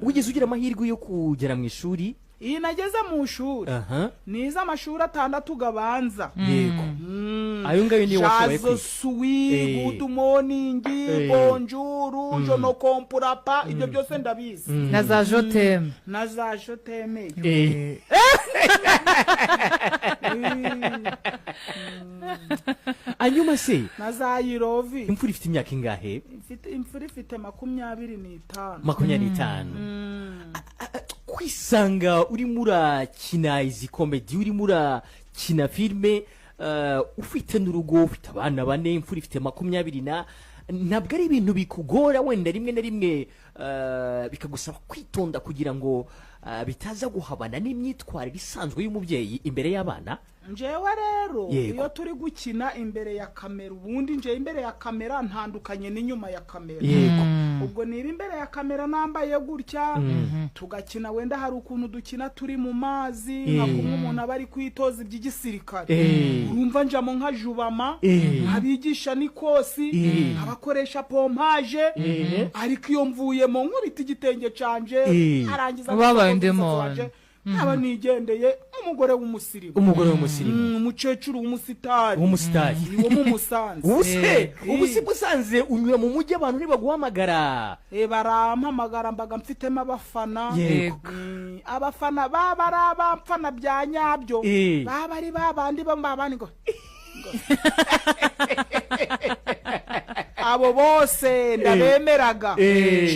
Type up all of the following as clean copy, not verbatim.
Wigeze ugira amahirwe yo kugera mu ishuri? Iyi nageze mu ishuri, nize amashuri atandatu gabanza. Ayo ngayo niyo washoboye Je kwiga? suis, good morning, bonjour, je ne comprends pas, ibyo byose ndabizi. Na za je t'aime. Na za je t'aime. Hanyuma se, Na za I love. imfura ifite imyaka ingahe? Imfura ifite 25. 25. Kwisanga urimo urakina izi comedy, urimo urakina filime, ufite n'urugo, ufite abana bane, imfura ifite 20 na, ntabwo ari ibintu bikugora wenda rimwe na rimwe, bikagusaba kwitonda kugira ngo bitaza guhabana n'imyitwarire isanzwe y'umubyeyi imbere y'abana? Njyewe rero, iyo turi gukina imbere ya kamera, ubundi njyewe imbere ya kamera ntandukanye n'inyuma ya kamera. Ubwo niba imbere ya kamera nambaye gutya, tugakina, wenda hari ukuntu dukina turi mu mazi, nka kumwe umuntu aba ari kwitoza iby'igisirikare, urumva njamo nka jubama, nkabigisha n'ikosi, nkabakoresha pompage. Ariko iyo mvuyemo nkubita igitenge canje, arangiza Wabaye undi gusokoza muntu. wanje, nkaba nigendeye umugore w'umusirimu. Umugore w'umusirimu. Umukecuru w'umusitari. W'umusitari. Wo mu Musanze. Ubu se, ubu se Musanze unyura mu mujyi, abantu ntibaguhamagara? Barampamagara, mbaga mfitemo abafana. Abafana baba ari abamfana bya nyabyo, baba ari babandi babandi ngo abo bose ndabemeraga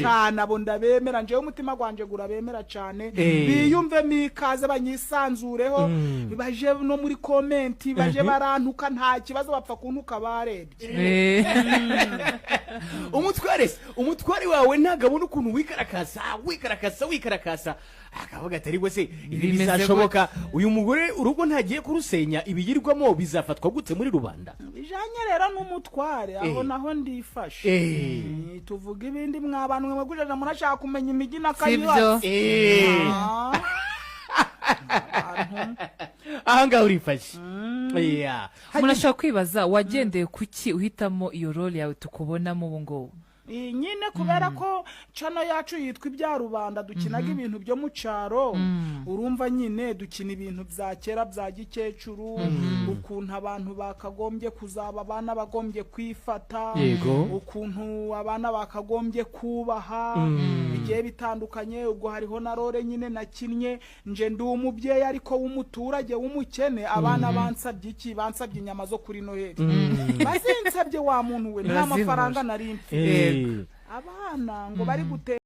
cyane. Abo ndabemera njyewe, umutima gwanjye gurabemera cyane. Biyumvemo ikaze, banyisanzureho, baje no muri comment, baje barantuka, nta kibazo, bapfa kuntuka barebye. Umutware se, umutware wawe ntabwo abona ukuntu wikarakasa, wikarakasa, wikarakasa, akavuga ati: "Ariko se ibi Bimeze bizashoboka? Uyu mugore urugo ntagiye kurusenya? Ibiyirwamo bizafatwa gute muri rubanda?" Bijanye rero n'umutware aho, naho ndifashe. Tuvuga ibindi mwabantu mwe kujaja murashaka kumenya imijyi n'akayibasi. Abantu. Aha ngaha urifashe. Yeah. Umuntu ashobora kwibaza, wagendeye kuki uhitamo iyo role yawe tukubonamo ubu ngubu? Iyi nyine kubera ko channel yacu yitwa Ibya Rubanda, dukinaga ibintu byo mu cyaro. Urumva nyine dukina ibintu bya kera bya gikecuru, ukuntu abantu bakagombye kuzaba abana bagombye kwifata, ukuntu abana bakagombye kubaha, bigiye bitandukanye. Ubwo hariho na role nyine nakinnye, nje ndi umubyeyi ariko w'umuturage w'umukene. Abana bansabye iki? Bansabye inyama zo kuri Noheli. Bazinsabye, wa muntu we, nta Urazibura. mafaranga nari mfite. Abana ngo bari gute.